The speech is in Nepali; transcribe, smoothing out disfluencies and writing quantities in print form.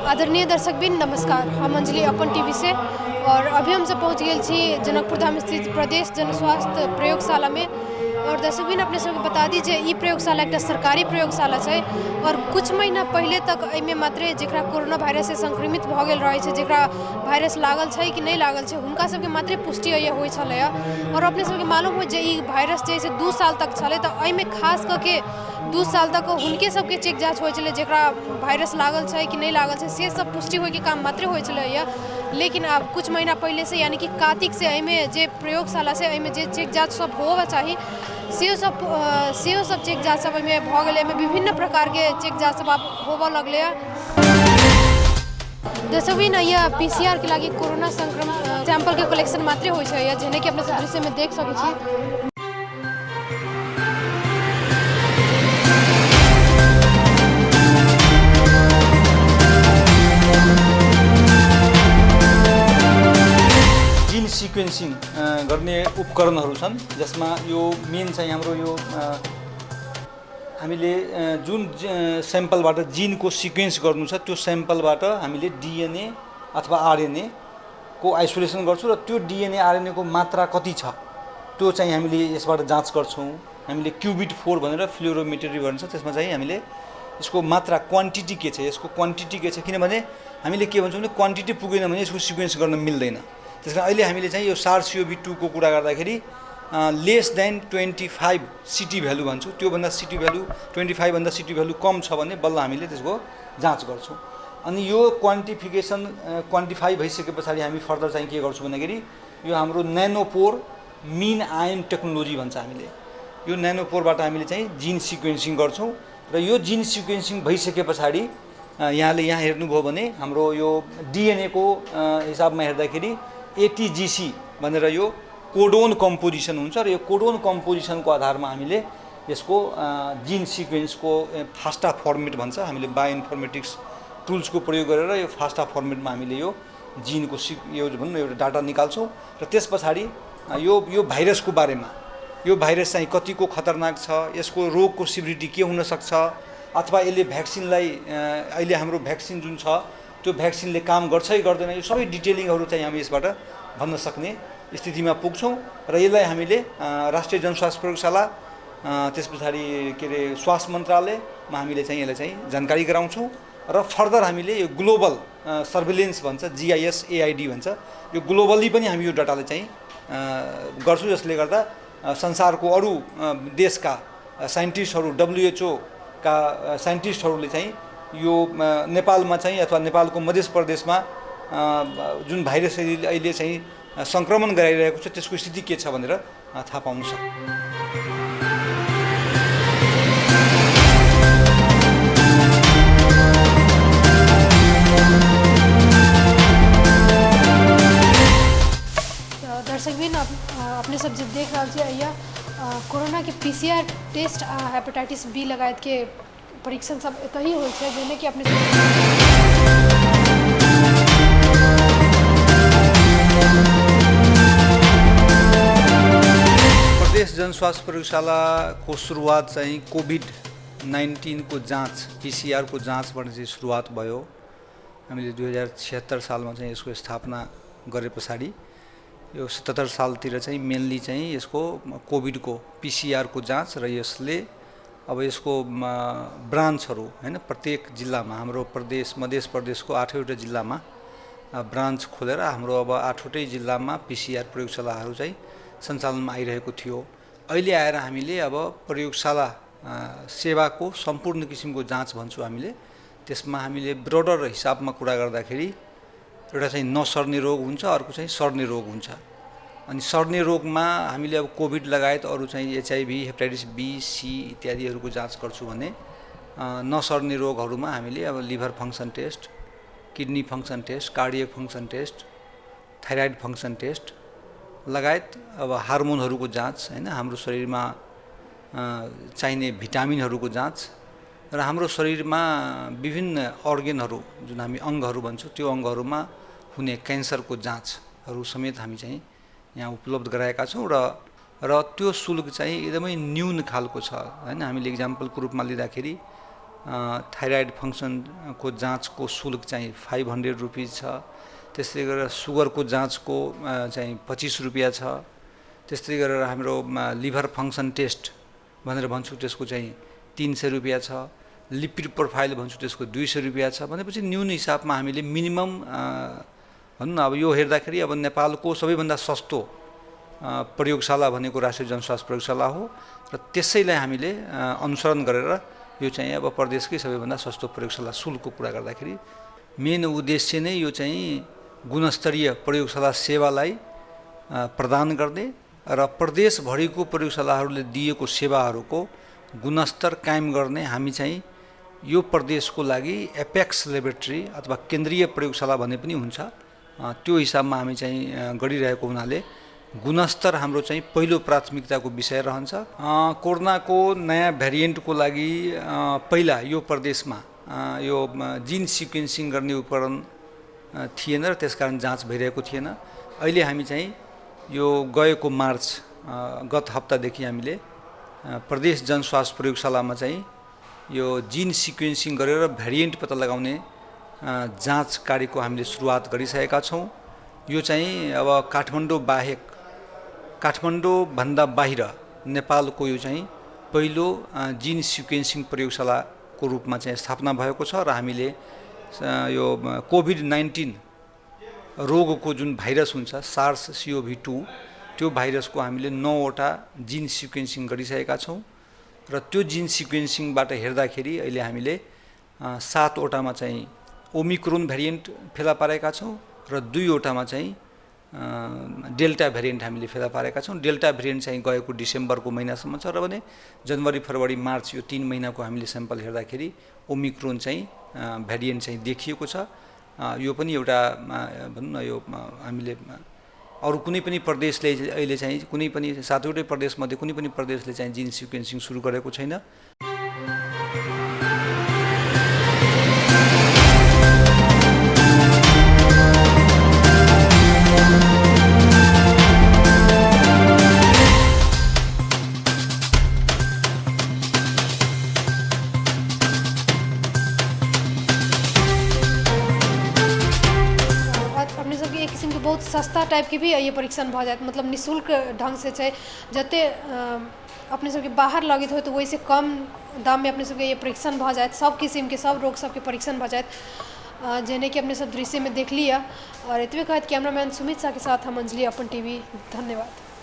आदरणीय दर्शकबिन नमस्कार, हम अंजलि अपन टीवी से और अभी हम सब पहुँच गए छी जनकपुर धाम स्थित प्रदेश जन स्वास्थ्य प्रयोगशाला में। और दर्शकबिन अपने सबके बता दी जे ई प्रयोगशाला एक सरकारी प्रयोगशाला है और कुछ महीना पहले तक एमे मात्र जेकरा कोरोना वायरस से संक्रमित भ गेल रहे छै, जेकरा वायरस लागल छै कि नहीं लागल छै, हुनका सबके मात्र पुष्टि होइ छलै। और अपने सबके मालूम हो जे ई वायरस जैसे 2 साल तक चले, तो एमे खास करके 2 साल तक हुनके सबके चेक जाँच होइ छलै, जेकरा वायरस लागल छै कि नहीं लागल छै से सब पुष्टि होय के काम मात्र होइ छलै। लेकिन अब कुछ महीना पहले से यानी कि कार्तिक से एमे जे प्रयोगशाला से एमे जे चेक जाँच सब होबा चाहिए से सब चेक जाँच सब एमे भ गेलै। एमे विभिन्न प्रकार के चेक जाँच सब अब होबा लगले। दर्शकबिन यह पीसीआर के लागी कोरोना संक्रमण सैंपल के कलेक्शन मात्र होइ छै, जेने कि अपने सब दृश्य में देख सकै छी। जीन सिक्वेन्सिङ गर्ने उपकरणहरू छन्, जसमा यो मेन चाहिँ हाम्रो यो हामीले जुन स्याम्पलबाट जिनको सिक्वेन्स गर्नु छ त्यो स्याम्पलबाट हामीले डिएनए अथवा आरएनए को आइसोलेसन गर्छौँ र त्यो डिएनए आरएनए को मात्रा कति छ त्यो चाहिँ हामीले यसबाट जाँच गर्छौँ। हामीले क्युबिट 4 भनेर फ्लोरोमेट्री भन्छ, त्यसमा चाहिँ हामीले यसको मात्रा क्वान्टिटी के छ, यसको क्वान्टिटी के छ, किनभने हामीले के भन्छौँ भने क्वान्टिटी पुगेन भने यसको सिक्वेन्स गर्न मिल्दैन। त्यसकारण अहिले हामीले चाहिँ यो SARS-CoV-2 को कुरा गर्दाखेरि लेस देन 25 सिटी भ्यालु भन्छौँ, त्योभन्दा सिटी भ्यालु 25 भन्दा सिटी भ्यालु कम छ भने बल्ल हामीले त्यसको जाँच गर्छौँ। अनि यो क्वान्टिफाई भइसके पछाडि हामी फर्दर चाहिँ के गर्छौँ भन्दाखेरि यो हाम्रो न्यानोपोर मिन आयन टेक्नोलोजी भन्छ हामीले। यो न्यानोपोरबाट हामीले चाहिँ जिन सिक्वेन्सिङ गर्छौँ र यो जिन सिक्वेन्सिङ भइसके पछाडि यहाँले यहाँ हेर्नुभयो भने हाम्रो यो डिएनए को हिसाबमा हेर्दाखेरि एटीजीसी भनेर यो कोडोन कम्पोजिसन हुन्छ र यो कोडोन कम्पोजिसनको आधारमा हामीले यसको जिन सिक्वेन्सको फास्टा फर्मेट भन्छ, हामीले बायोइन्फर्मेटिक्स टुल्सको प्रयोग गरेर यो फास्टा फर्मेटमा हामीले यो जिनको यो भनौँ एउटा डाटा निकाल्छौँ र त्यस पछाडि यो भाइरसको बारेमा, यो भाइरस चाहिँ कतिको खतरनाक छ, यसको रोगको सिभिरिटी के हुन सक्छ, अथवा यसले भ्याक्सिनलाई अहिले हाम्रो भ्याक्सिन जुन छ त्यो भ्याक्सिनले काम गर्छ कि गर्दैन, यो सबै डिटेलिङहरू चाहिँ हामी यसबाट भन्न सक्ने स्थितिमा पुग्छौँ र यसलाई हामीले राष्ट्रिय जनस्वास्थ्य प्रयोगशाला त्यस पछाडि के अरे स्वास्थ्य मन्त्रालयमा हामीले चाहिँ यसलाई चाहिँ जानकारी गराउँछौँ र फर्दर हामीले यो ग्लोबल सर्भिलेन्स भन्छ, GIS-AID भन्छ, यो ग्लोबली पनि हामी यो डाटालाई चाहिँ गर्छौँ, जसले गर्दा संसारको अरू देशका साइन्टिस्टहरू, WHO का साइन्टिस्टहरूले चाहिँ यो नेपालमा चाहिँ अथवा नेपालको मध्य प्रदेशमा जुन भाइरस अहिले चाहिँ संक्रमण गराइरहेको छ त्यसको स्थिति के छ भनेर थाहा पाउन सक्छ। दर्शकबिन अपने सब जब देख रहा छे कोरोना के पीसीआर टेस्ट हेपेटाइटिस बी लगायत के परीक्षण सब एतही होइ छै, जेने कि अपने प्रदेश जनस्वास्थ्य प्रयोगशाला को सुरुवात चाहिँ कोभिड-19 को जाँच पीसीआर को जाँचबाट चाहिँ सुरुवात भयो। हामीले 2076 सालमा चाहिँ यसको स्थापना गरे पछाडि यो 77 सालतिर चाहिँ मेनली चाहिँ यसको कोभिड को पीसीआर को जाँच र यसले अब यसको ब्रान्चहरू हैन प्रत्येक जिल्लामा, हाम्रो प्रदेश मध्य प्रदेशको 8वटा जिल्लामा ब्रान्च खोलेर हाम्रो अब 8वटै जिल्लामा पीसीआर प्रयोगशालाहरू चाहिँ सञ्चालनमा आइरहेको थियो। अहिले आएर हामीले अब प्रयोगशाला सेवाको सम्पूर्ण किसिमको जाँच भन्छौँ हामीले, त्यसमा हामीले ब्रोडर हिसाबमा कुरा गर्दाखेरि एउटा चाहिँ नसर्ने रोग हुन्छ, अर्को चाहिँ सर्ने रोग हुन्छ। अनि सर्ने रोगमा हामीले अब कोभिड लगायत अरू चाहिँ HIV, हेपाटाइटिस बी, सी इत्यादिहरूको जाँच गर्छौँ भने नसर्ने रोगहरूमा हामीले अब liver function test, kidney function test, cardiac function test, thyroid function test लगायत अब हार्मोनहरूको जाँच हैन, हाम्रो शरीरमा चाहिने भिटामिनहरूको जाँच र हाम्रो शरीरमा विभिन्न अर्गनहरू जुन हामी अङ्गहरू भन्छौँ त्यो अङ्गहरूमा हुने क्यान्सरको जाँचहरू समेत हामी चाहिँ यहाँ उपलब्ध गराएका छौँ र त्यो शुल्क चाहिँ एकदमै न्यून खालको छ हैन। हामीले इक्जाम्पलको रूपमा लिँदाखेरि थाइराइड फङ्सनको जाँचको शुल्क चाहिँ 500 रुपिस छ। त्यसै गरेर सुगरको जाँचको चाहिँ 25 रुपियाँ छ। त्यस्तै गरेर हाम्रो लिभर फङ्सन टेस्ट भनेर भन्छु त्यसको चाहिँ 300 रुपियाँ छ। लिपिड प्रोफाइल भन्छु त्यसको 200 रुपियाँ छ। भनेपछि न्यून हिसाबमा हामीले मिनिमम भनौँ न अब यो हेर्दाखेरि अब नेपालको सबैभन्दा सस्तो प्रयोगशाला भनेको राष्ट्रिय जनस्वास्थ्य प्रयोगशाला हो र त्यसैलाई हामीले अनुसरण गरेर यो चाहिँ अब प्रदेशकै सबैभन्दा सस्तो प्रयोगशाला शुल्कको कुरा गर्दाखेरि मेन उद्देश्य नै यो चाहिँ गुणस्तरीय प्रयोगशाला सेवालाई प्रदान गर्ने र प्रदेशभरिको प्रयोगशालाहरूले दिएको सेवाहरूको गुणस्तर कायम गर्ने हामी चाहिँ यो प्रदेशको लागि एपेक्स ल्याबोरेटरी अथवा केन्द्रीय प्रयोगशाला भन्ने पनि हुन्छ त्यो हिसाबमा हामी चाहिँ गरिरहेको हुनाले गुणस्तर हाम्रो चाहिँ पहिलो प्राथमिकताको विषय रहन्छ। कोरोनाको नयाँ भेरिएन्टको लागि पहिला यो प्रदेशमा यो जिन सिक्वेन्सिङ गर्ने उपकरण थिएन र त्यसकारण जाँच भइरहेको थिएन। अहिले हामी चाहिँ यो गएको मार्च गत हप्तादेखि हामीले प्रदेश जनस्वास्थ्य प्रयोगशालामा चाहिँ यो जिन सिक्वेन्सिङ गरेर भेरिएन्ट पत्ता लगाउने जाँच कार्यको हामीले सुरुवात गरिसकेका छौँ। यो चाहिँ अब काठमाडौँभन्दा बाहिर नेपालको यो चाहिँ पहिलो जिन सिक्वेन्सिङ प्रयोगशालाको रूपमा चाहिँ स्थापना भएको छ र हामीले यो कोभिड-19 रोगको जुन भाइरस हुन्छ SARS-CoV-2 त्यो भाइरसको हामीले 9वटा जिन सिक्वेन्सिङ गरिसकेका छौँ र त्यो जिन सिक्वेन्सिङबाट हेर्दाखेरि अहिले हामीले 7वटामा चाहिँ ओमिक्रोन भेरिएन्ट फेला पारेका छौँ र 2वटामा चाहिँ डेल्टा भेरिएन्ट हामीले फेला पारेका छौँ। डेल्टा भेरिएन्ट चाहिँ गएको डिसेम्बरको महिनासम्म छ र भने जनवरी फरवरी मार्च यो 3 महिनाको हामीले स्याम्पल हेर्दाखेरि ओमिक्रोन चाहिँ भेरिएन्ट चाहिँ देखिएको छ। यो पनि एउटा भनौँ न यो हामीले अरू कुनै पनि प्रदेशले अहिले चाहिँ कुनै पनि 7वटै प्रदेशमध्ये कुनै पनि प्रदेशले चाहिँ जिन सिक्वेन्सिङ सुरु गरेको छैन। एक किसिम के बहुत सस्ता टाइप के भी ये परीक्षण भ जाए, मतलब निःशुल्क ढंग से छै जते अपने सबके बाहर लगित हो तो वैसे कम दाम में अपने सबके ये परीक्षण भ जाए, सब किस्म के सब रोग सबके परीक्षण भ जाए, जेने कि अपने सब दृश्य में देख लिया। और इतने कहत कैमरामैन सुमित शाह के साथ हम अंजलि अपन टीवी। धन्यवाद।